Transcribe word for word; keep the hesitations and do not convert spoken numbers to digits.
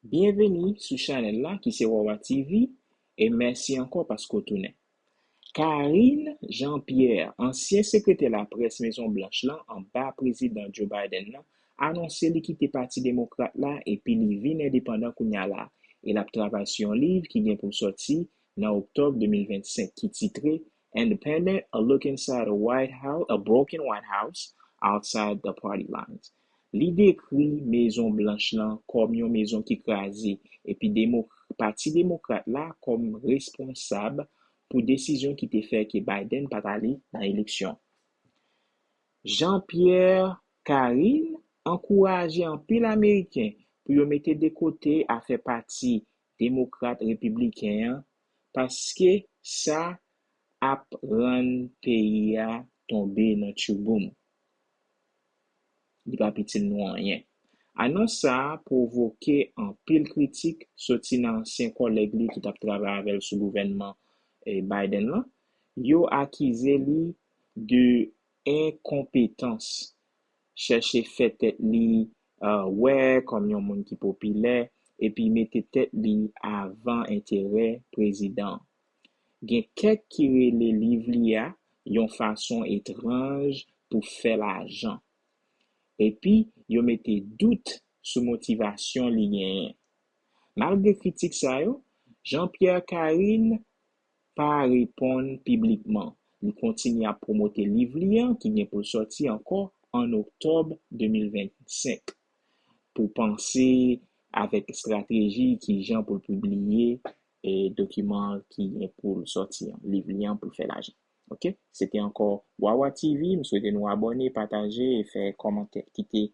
Byenveni sou chanèl la ki se Wawa T V, e mèsi ankò paske w tounen. Karine Jean-Pierre, ansyen sekretè laprès Mezon Blanch lan anba Prezidan Joe Biden nan, anonse li kite Pati Demokrat la epi li vin endepandan kounye a la, e l ap travay sou yon liv ki gen pou l sòti nan oktòb de mil vennsenk, ki titre Independent, A Look Inside a White House, A Broken White House, Outside the Party Lines. Li dekri Mezon Blanch lan kòm yon mezon ki kraze, epi demo, Pati Demokrat la kòm responsab pou desizyon ki te fè ke Biden pa t ale nan eleksyon. Jean-Pierre Karine ankouraje anpil Ameriken pou yo mete de kote afè Pati Demokrat Repibliken an, paske sa ap rann peyi a tonbe nan tchouboum. Li p ap itil nou anyen. Anons sa a pwovoke anpil kritik soti nan ansyen kòlèg li ki t ap travay avè l sou gouvènman, eh, Biden lan. Yo akize li de enkonpetans, chèche fè tèt li, uh, wè kòm yon moun ki popilè, epi mete tèt li avan enterè prezidan. Gen kèk ki rele liv li a yon fason etranj pou fè lajan. Epi, yo mete dout sou motivasyon li genyen. Malgre kritik sa yo, Jean-Pierre Karine pa reponn piblikman. Li kontinye ap pwomote liv li an ki gen pou l sòti ankò an oktòb de mil vennsenk pou panse avèk estrateji ki jan pou l pibliye e dokiman ki gen pou l sòti an, liv li an pou l fè lajan. Ok? Se te ankò Wawa T V. M swete nou abòne, pataje e fè kòmantè. Kite